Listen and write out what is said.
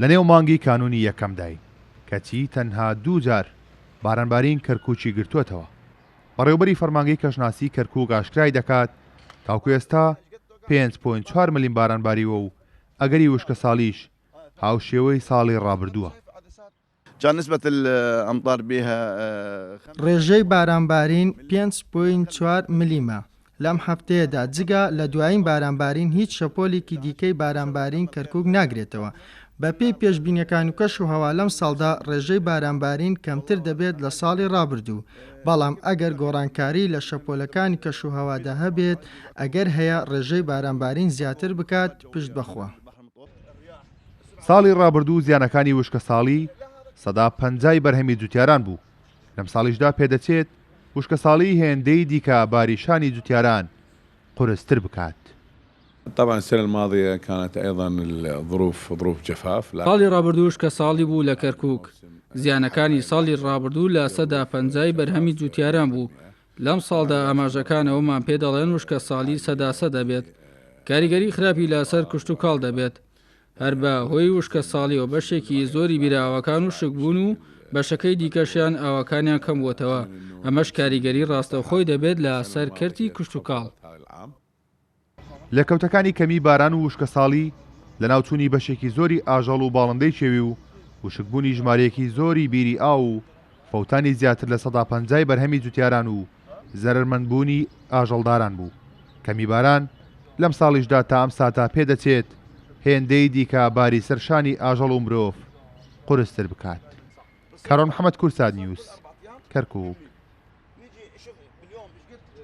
لەنێو مانگی کانوونی یەکەمداین، کەچی تەنها دوو جار بارانبارین کەرکووکی گرتووەتەوە. بەڕێوبەری فەرمانگەی کەشناسی کەرکووک ئاشکرای دەکات، تاوکو ئێستا 5.4 ملم باران باریوە و ئەگەری وشکەساڵیش هاوشێوەی ساڵی ڕابردووە. ڕێژەی بارانبارین 5.4 ملیمە لەم هەفتەیەدا، جگە لە دوایین بارانبارین هیچ شەپۆلێکی دیکەی بارانبارین کەرکوک ناگرێتەوە. بەپێی پێشبینیەکانی کەشوهەوا لەمساڵدا ڕێژەی بارانبارین کەمتر دەبێت لە ساڵی ڕابردوو، بەڵام ئەگەر گۆڕانکاری لە شەپۆلەکانی کەشوهەوادا هەبێت ئەگەر هەیە ڕێژەی بارانبارین زیاتر بکات پشت بەخوا. ساڵی ڕابردوو زیانەکانی وشکەساڵی 50% ی بەرهەمی جوتیاران بوو، لەمساڵیشدا پێدەچێت وشکەساڵی هێندەی دیکە باری شانی جوتیاران قورستر بکات. طبعا السنە الماضیە كانت ايضا الظروف ظروف جفاف. ساڵی ڕابردوو وشکەساڵی بوو لە کەرکوک، زیانەکانی ساڵی ڕابردوو 50% ی بەرهەمی جوتیاران بوو، لەمساڵدا ئاماژەکان ئەوەمان پێ دەڵێن وشکەساڵی 100% دەبێت، کاریگەری خراپی لەسەر کشتوکاڵ دەبێت، هەر بە هۆی وشکەساڵیەوە بەشێکی زۆری بیرە ئاوەکان وشک بوون و بەشەکەی دیکەشیان ئاوەکانیان کەمبووەتەوە، ئەمەش کاریگەری ڕاستەوخۆی دەبێت لە سەر کەرتی کشتوکاڵ. لێکەوتەکانی کەمیی باران و وشکەساڵی، لەناوچوونی بەشێکی زۆری ئاژەڵ و باڵندەی کێوی و وشکبوونی ژمارەیەکی زۆری بیری ئاو و فەوتانی زیاتر لە 50% ی بەرهەمی جوتیاران و زەرەرمەندبوونی ئاژەڵداران بوو. کەمی باران لەمساڵیشدا تا ئەم ساتە پێدەچێت هێندەی دیکە باری سەر شانی ئاژەڵ و مرۆڤ قورستر بکات. کاروان محەمەد، کوردسات نیوز، کەرکوک.